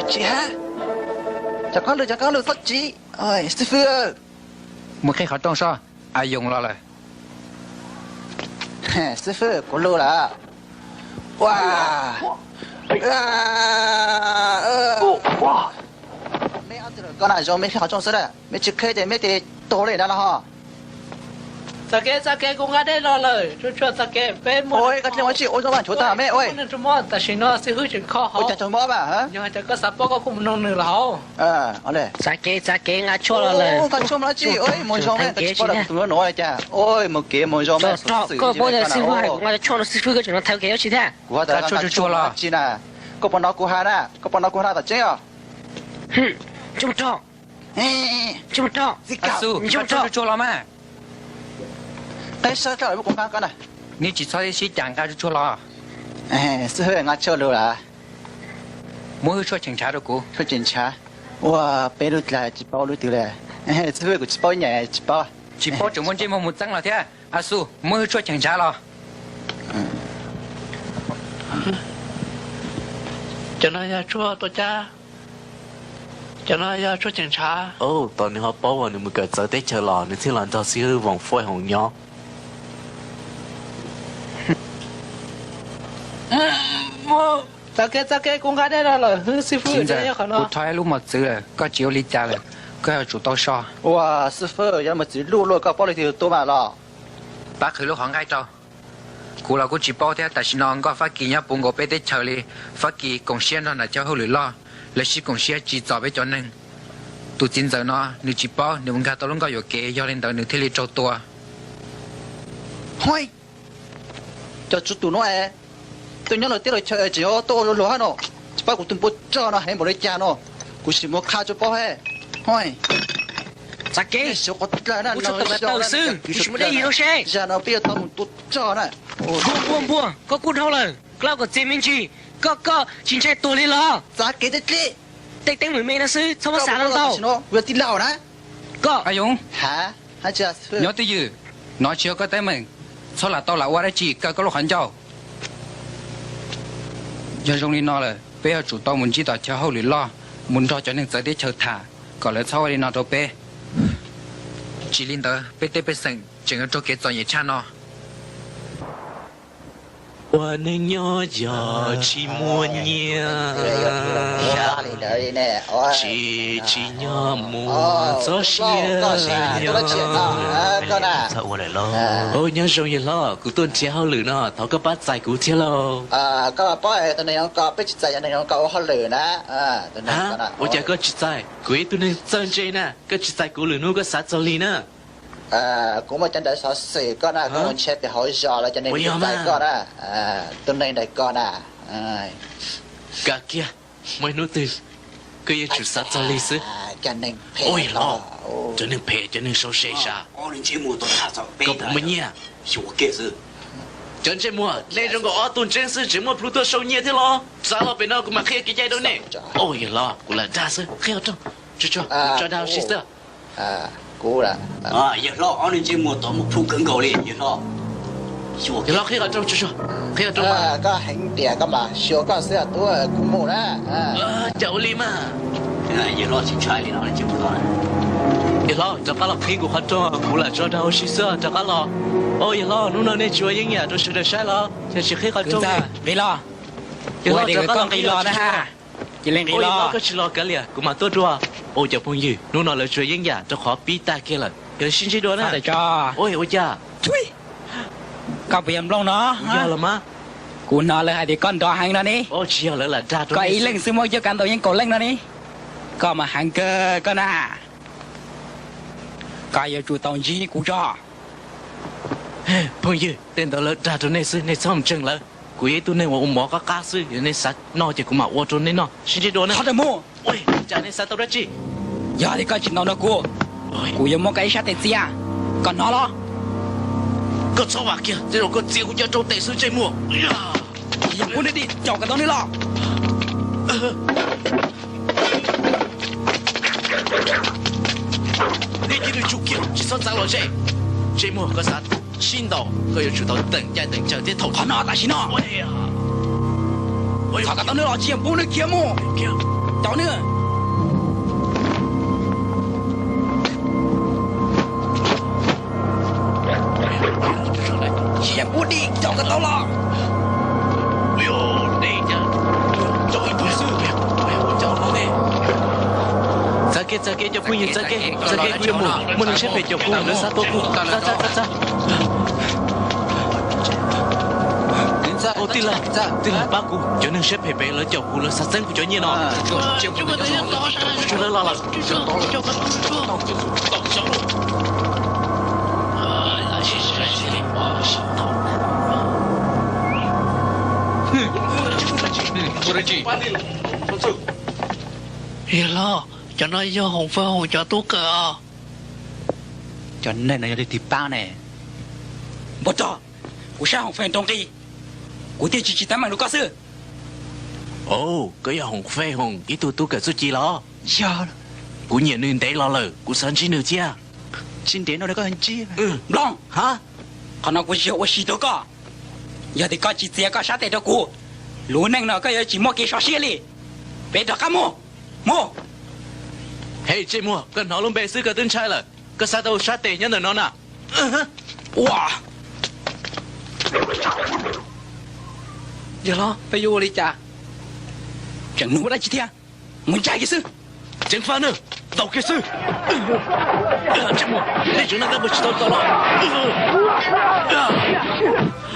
Tsis hab, cov qaab lug, cov qaab lug txhob tsiv. Xib fwb, mus qhib qhov rooj soj, a yoos los lawm. Xib fwb, kuv lug lawm. Ua, meb ob tug lawm koj na, zoo meb qhib qhov rooj xwb na, meb tsis qhib ces meb tes tuag li na los ho. Txoj kev, txoj kev, kuv nqa dej los lawm. Tsuag tsuag txoj kev, peb mus. Ua, koj tsis ua zoo mas tshuav tag meb ua. Tam sim no xib fwb tseem kho hauv. Ua cas tsaug mob mas? Yog hais tias koj xav paub koj kuj mus noog nws los hauv. Txoj kev, txoj kev, nqa tshuaj los lawm. Nqa tshuaj mas tsis ua mus zoo, tsis paub tus nuav nuav li cas. Ua mus kev mus zoo mas. Koj paub tias xib fwb hais kuv nqa tshuaj no xib fwb koj tseem no thaiv kev ua tsi thiab? Kuv has tas nqa tshuaj los tsis na. Koj puas hnov kuv has na? Koj puas hnov kuv has tom tseeb os? Tsis mus rau. Tsis mus rau. Nqa tshuaj los mas. Qhib sab tso kuv nqa koj na. Neb tsis txhob sib cav, nqa tshuaj los. Xib fwb, nqa tshuaj lug lawm. Muab hwj tshuaj cheem ntshav rau kuv. Tshuaj cheem ntshav? Ua, peb lub dlaag tsis paub lub twg li. Xib fwb, kuv tsis paub nyam tsis paub. Tsis paub tseem muaj ntsej muag mus txeeb los thiab. A xu, muab hwj tshuaj cheem ntshav los. Cov no yog tshuaj tuaj cab. Cov no yog tshuaj cheem ntshav. Tos nws ho paub uas nws mus kawm txawv teb chaws los nws thiaj los nrog xib hwb Voos Fuaj Hoos nyob. Txoj kev, txoj kev, kuv nqa dej los lawm, hwb xib fwb. Kuv rho ib lub mos txwv lawm, koj tsis ua li cas lawm, koj yuav tsum tau so. Ua, xib fwb, yog mos txwv luj luaj koj paub leej twg tuaj mas los? Pab qhwv lub qhov nqaij rau. Kuv los kuj tsis paub thiab, tam sim no nkoj Fab Kis nyob puv nkaus peb teb chaws li. Fab Kis koom siab nrog nram chaw hauj lwm loj, lawv sib koom siab tsim txom peb cov neeg. Tus txiv ntxawm no nws tsis paub, nws mus nkag tau lub nkoj yuam kev, yog li ntawd nws thiaj li raug tua. Cov tsuv tus no es tuaj nyob lawm teb lawm chaw tseem yuav tuaj ua luag luag hab no, tsis paub kuv tus npua rog no heev npaum li cas no, kuv sim mus qha rua paub he. Txav kev, kuv tsuas tawm tawm xwb, kuv tsis muaj dab tsi rau seb. Zag no peb yuav tau mus tua rog na. Npua, npua, koj kuj dhau lawm, koj lam kom txias me ntsis, koj, koj tsis ntshai tuag li los? Txav kev deb dleb. Tej teeb meem me no xwb txhob muab xav ntau. Kuv yog tij laug na. Koj, nyob twj ywm, no tsis yog koj teeb meem, txhob lam tau lam ua dab tsi, kaw koj lub qhov ncauj. Yog zoo li no lawm peb yuav tsum tau mus ntsib tom chaw hauj lwm loj, mus nrog cov neeg txawv teb chaws tham kom lawv txhob ua li no rau peb. Tsis li ntawd peb tej pej xeem tseem yuav raug kev txom nyem tshaj no. Ua neej nyob yog tsis muaj nyiaj, tsis tsim nyog muaj txoj sia nyob. Nyob zoo yawg hlob, kuv tuaj nrhiav hauj lwm no, thov koj pab txais kuv thiab lauj. Koj paub tus neeg zoo ko, peb tsis txais cov neeg zoo ko ua hauj lwm na. Ua cas koj tsis txais? Kuv ib tug neeg txawj ntse na, koj tsis txais kuv lwm hnub koj xav txog li na. Kuv muaj cov ntawv xov xwm koj na, koj mus nrhiav pem hauv zos los cov neeg tsis txais koj na. Tus neeg ntawm ko na. Kav kiag, muaj ib hnub twg koj yuav tsum xav txog li xwb. Cov neeg phem, cov neeg sau se sas. Koj puas muaj nyiaj? Cov ntsej muag, nej zoo nkaus ob tug ntseeb xwb tseem muaj plhu tuaj sau nyiaj thiab los? Txav los pem no kuv mam qhia kev cai rau nej. Yawg hlob, kuv lam dag xwb, qhib qhov rooj, tso dag ua si xwb. Yawg hlob, ob neeg ntsej muag tod muaj plhu kawg nkaus li yawg hlob. Yawg hlob, qhib qhov rooj, qhib qhov rooj. Koj heev tiag koj mas xyuas koj xwb tub, kuv mus na. Cas ua li mas. Yawg hlob, rov qab los qhib kuv qhov rooj, kuv lam tso dag ua si xwb, rov qab los. Yawg hlob, hnub no nej tsis ua yeeb yam rau sawv daws saib los? Yog tsis qhib qhov rooj, qhib los. Yawg hlob, rov qab los qhib los na. Cia li nqis los, koj tsis los kav liam, kuv mam tuaj dua. Ua cov phooj ywg, hnub no lawv tsis ua yeeb yam rau qhov pib tag kiag lawm, yog li sib ntsib dua na. Ua cas? Koj puas yog Nplooj no? Yog los mas. Kuv hnov lawv hais tias koj nrov heev no ne. Koj ib leeg xwb muaj coj kab ntau yeej kaum leej no ne. Koj mas heev kawg koj na. Koj yuav tsum tau ntsib kuv tso. Phooj ywg, tej ntawd lawv dag rau nej xwb, nej txhob mus ntseeg lawv. Kuv yog ib tug neeg uas ua mov qab qab xwb, yog nej xav noj ces kuv mam ua rau nej noj. Sib ntsib dua na. Cas nej xav tau dab tsi? Yog tias koj tsis ntaus nrog kuv, kuv yuav muab koj ib sab tes txias, koj hnov los? Koj txhob vam kiag, tej zaum koj txias kuv cov rau tes xwb ntsej muag. Yog kuv nws dim caum kom tau nws los. Nej cia li tsum kiag, tsis txhob txav los ze. Ntsej muag, koj xav sib ntaus koj yuav tsum tau teem caij teem chaw thiab thaum qhov no tam sim no. Txhob kom tau nws los, tsis yog pub nws khiav mus. Tos nws. Ua di coj koj tau los. Txav kev, txav kev cov phooj ywg, txav kev, txav kev, kuv yuav mus, muaj neeg siab phem caum kuv, lawv xav tua kuv, txav, txav, txav, txav. Ua tij laug, tij laug pab kuv, cov neeg siab phem pem lawv caum kuv, lawv xav txeeb kuv cov nyiaj no. Tsuag lawv los lawm. Yawg laus, cov no yog Hoom Faj Hoom cov tub kawm os. Cov neeg no yog leej twg pab ne? Npau rog, kuv saib Hoom Faj Hoom rau nqi, kuv thiaj tsis tsis teeb meem rau koj xwb. Au, koj yog Hoom Faj Hoom ib tug tub kawm txuj ci los? Yog. Kuv nyiam nws ntev los lawm, kuv xav ntsib nws thiab. Tsis ntev no koj ntsib. Nplooj, ha, qhov no kuv tsis yog ua si rau koj. Yog tias koj tsis txiav koj sab tes rau kuv, lub neej no koj yuav tsis muaj kev sov siab li. Peb rov qab mus. Mus. Hej, ntsej muag, koj hnov lub npe xwb koj twb ntshai lawm. Koj xav tau sab tes nyob ntawm no na? Ua, yog los peb yuav ua li cas? Tseem nug dab tsi thiab? Mus ntshai kiag xwb. Ceev faj na, tau kiag xwb. Ntsej muag, nej tseem naj tab mus tsis tau txog los?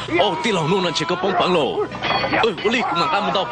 Au, tij laug, hnub no ntshe koj poob peev lauj. Ua li kuv mam nqa mus ntau.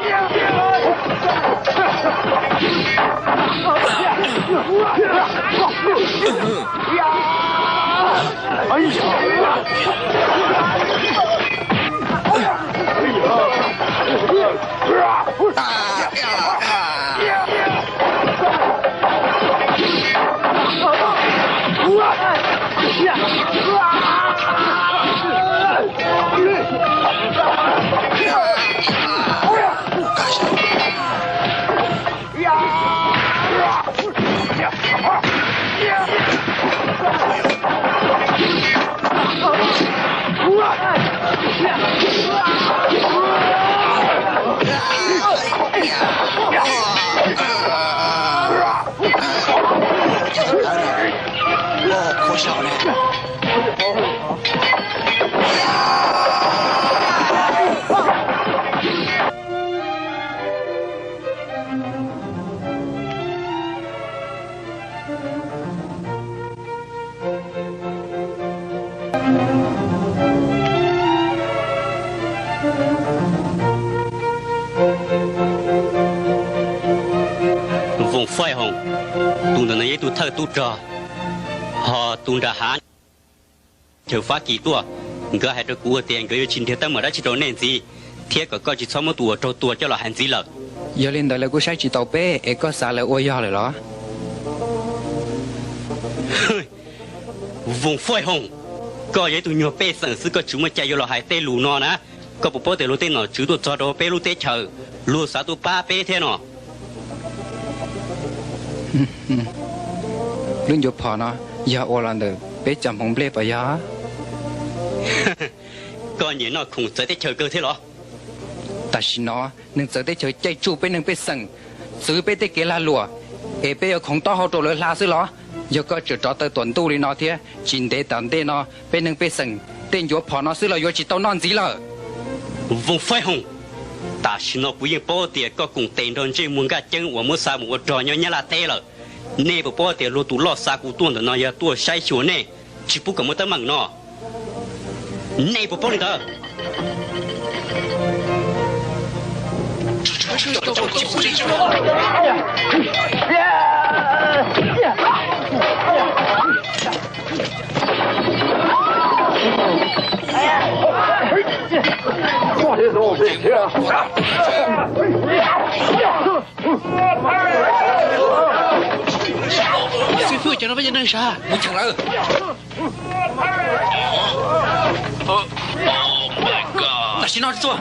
Voos Faij Hoos, tus ntawm no yog ib tug thawj tub rog, ho tus nram hav chaw Fab Kis tuaj, nkawd hais rau kuv tias nkawd yuav tsis nrhiav teeb meem dab tsi rau nej ntxiv, thiab kom koj tsis txhob muab tus uas raug tua coj los hais ntxiv lawm. Yog li ntawd lawv kuj saib tsis taus peb es koj xav lawv ua yog lawm los? Voos Faij Hoos, koj yog ib tug nyuag pej xeem xwb, koj tsis muaj cai yuav los hais tej lus no na. Koj puas paub tias luag tej nom tswv tuaj txog rau peb lub teb chaws, luag xav tuaj pab peb thiab no? Lub ncuav phom no yog ua los ntawm peb cov hmoov nplej puas yog? Koj nyiam noj khoom txawv teb chaws kawg thiab los? Tam sim no neeg txawv teb chaws caij tsuj peb neeg pej xeem, txwv peb tej kev lag luam, es peb yuav khoov taub hau rau lawv hla xwb los? Yog koj tseem rov taw tuam ntuj li no thiab, tsis ntev tom ntej no peb neeg pej xeem tej ncuav phom no xwb los yuav tsis tau noj ntxiv lawm. Voos Faij Hoos, tam sim no kuv yeej paub tias koj koom tes nrog ntsej muag Nkaj Ceeb uas muab xa mus ua rog nyob Nyab Laj teb lawm. Nej puas paub tias luag tus loj xa kuv tuaj ntawm no yog tuaj saib xyuas nej, tsis pub kom muaj teeb meem no? Nej puas paub li ntawd? Xib fwb, cov no peb cov neeg sav, mus cheem lawv. Tam sim no txuag.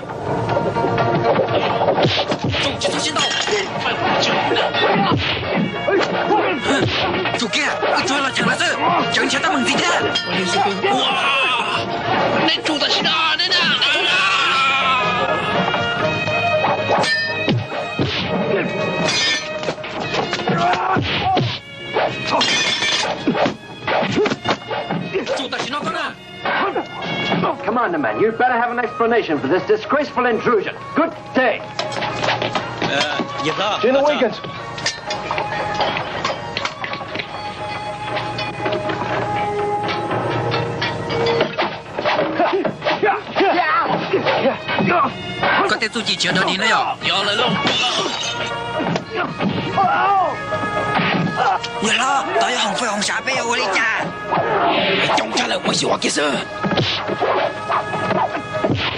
Tsum kiag, wb tsuag los cheem lawv xwb, tseem nrhiav teeb meem ntxiv thiab. Nej tsum tam sim no, nej na. Tsum tam sim no koj na. Commander man, you'd better have an explanation for this disgraceful intrusion. Good day. Jin Wiggins. Koj tej txuj ci tsis yog dog dig na yom? Yog lawm lauj. Yog los, tau yog hoom fwj hoom sam peb yuav ua li cas? Coob tshaj lawm, muab xyuas kiag xwb.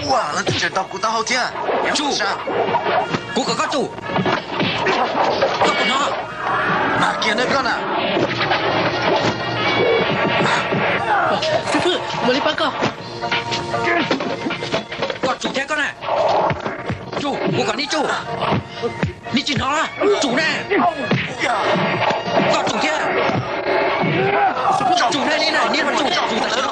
Ua, lawv twb tseem nrog kuv taub hau thiab. Tsum, kuv kom koj tsum. Koj puas hnov? Mam kiag nawb koj na. Xib fwb, mam li pab koj. Koj tsum thiab koj na. Tsum, kuv kom nej tsum. Nej tsis hnov los? Tsum na. Koj tsum thiab. Tsum na, nej na, nej tsum, tsum tam sim no.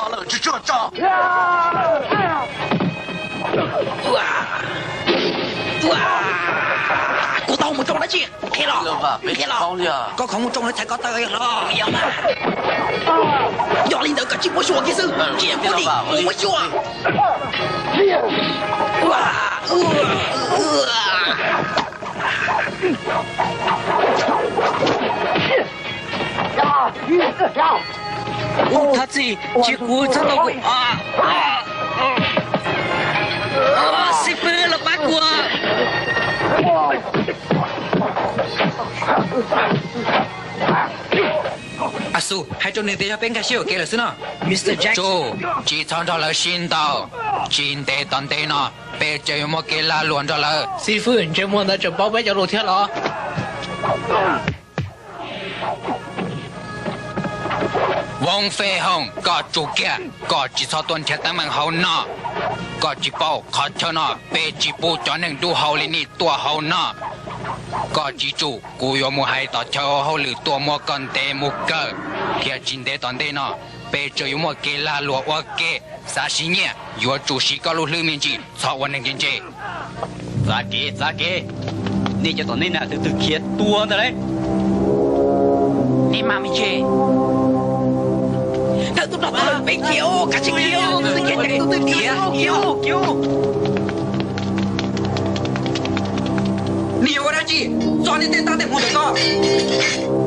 Kuv tau mus rau dab tsi? Qhia los, qhia los. Koj khoov mus rau lawv thaiv ko taw los yog mas. Yog li ntawd koj tsis muab xyuas kiag xwb, tsis muab li, mus muab xyuas. Thov txim, cia kuv txhob tau kuv. Xib fwb los pab kuv. Asu, hais rau nws tias yog peb nkag siab ua ke lawm xwb no. Tsum, tsis txhob nrog lawv sib ntaus. Tsis ntev tom ntej no peb tseem yuav muaj kev lag luam nrog lawv. Xib fwb, ntsej muag ntawd tseem paub peb cov lus thiab los? Voos Fej Hoom, koj tsum kiag, koj tsis txhob tuaj nrhiav teeb meem hauv no. Koj tsis paub qhov chaw no peb tsis pub cov neeg dub hau li nej tuaj hauv no. Koj tsis tsum, kuv yuav mus hais tom chaw hauj lwm tuaj muab koj ntes mus kaw, thiab tsis ntev tom ntej no peb tseem yuav muaj kev lag luam ua ke. Xav siv nyiaj, yuav tsum siv koj lub hlwb me ntsis, txhob ua neeg ntse ntse. Txav kev, txav kev. Nej cov tom ntej na, tus twg khiav tua ntawd lauj? Nej mam me ntsis. Thawj tub rog tau peb khiav, kav tsij khiav, tus twg khiav, tus twg khiav, khiav, khiav. Nej yuav ua dab tsi? Tso nej tej ntaj tej hmuv ntawm koj.